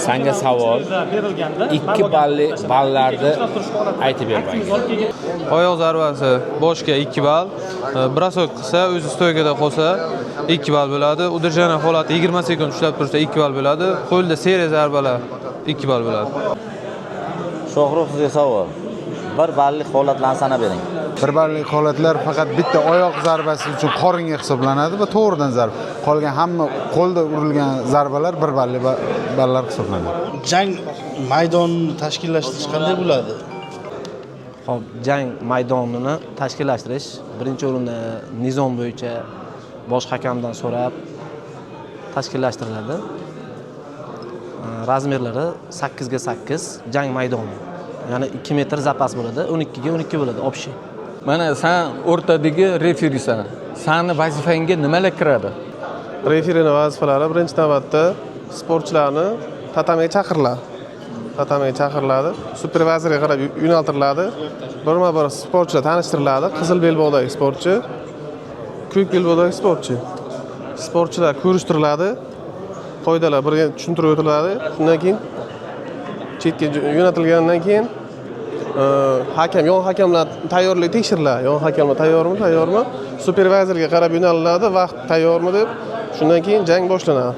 Sanga savol. 2 balli ballarni aytib ber menga. Oyoq zarbasi boshga 2 ball, бросок qilsa, o'zi стойка da qolsa 2 ball bo'ladi. Удержание holati 20 sekund ushlab tursa 2 ball bo'ladi. Qo'lda seriya zarbalar 2 ball bo'ladi. Shohrux, sizga savol. 1 ballik holatlarni sanab bering. 1 ballik holatlar faqat bitta oyoq zarbasi uchun qoringa hisoblanadi va to'g'ridan zarba. Qolgan hamma qo'lda urilgan zarbalar 1 balli ballar hisoblanadi. Jang maydonini tashkillashtirish qanday bo'ladi? Xo'p, jang maydonini tashkillashtirish birinchi o'rinda nizom bo'yicha bosh hakamdan so'rab tashkillashtiriladi. Размер lari 8 ga 8 jang maydoni. Ya'ni 2 metr zapas bo'ladi, 12 ga 12 bo'ladi общий. Mana san o'rtadagi referisan. Sani vazifangga nimalar kiradi? Referini vazifalari birinchi navbatda sportchilarni tatamiga chaqiriladi. Tatamiga chaqiriladi. Supervizorga qarab yo'naltiriladi. Birma-bir sportchilar tanishtiriladi. Qizil belbog'dagi sportchi, ko'k belbog'dagi sportchi. Sportchilar ko'rishtiriladi. Qoidalar birga tushuntirib o'tiladi. Shundan keyin chetga yo'natilgandan keyin hakam, yon hakamlar tayyorligi tekshiriladi. Yon hakamlar tayyormi, tayyormi? Supervizorga qarab yo'naliladi, vaqt tayyormi deb. Shundan keyin jang boshlanadi.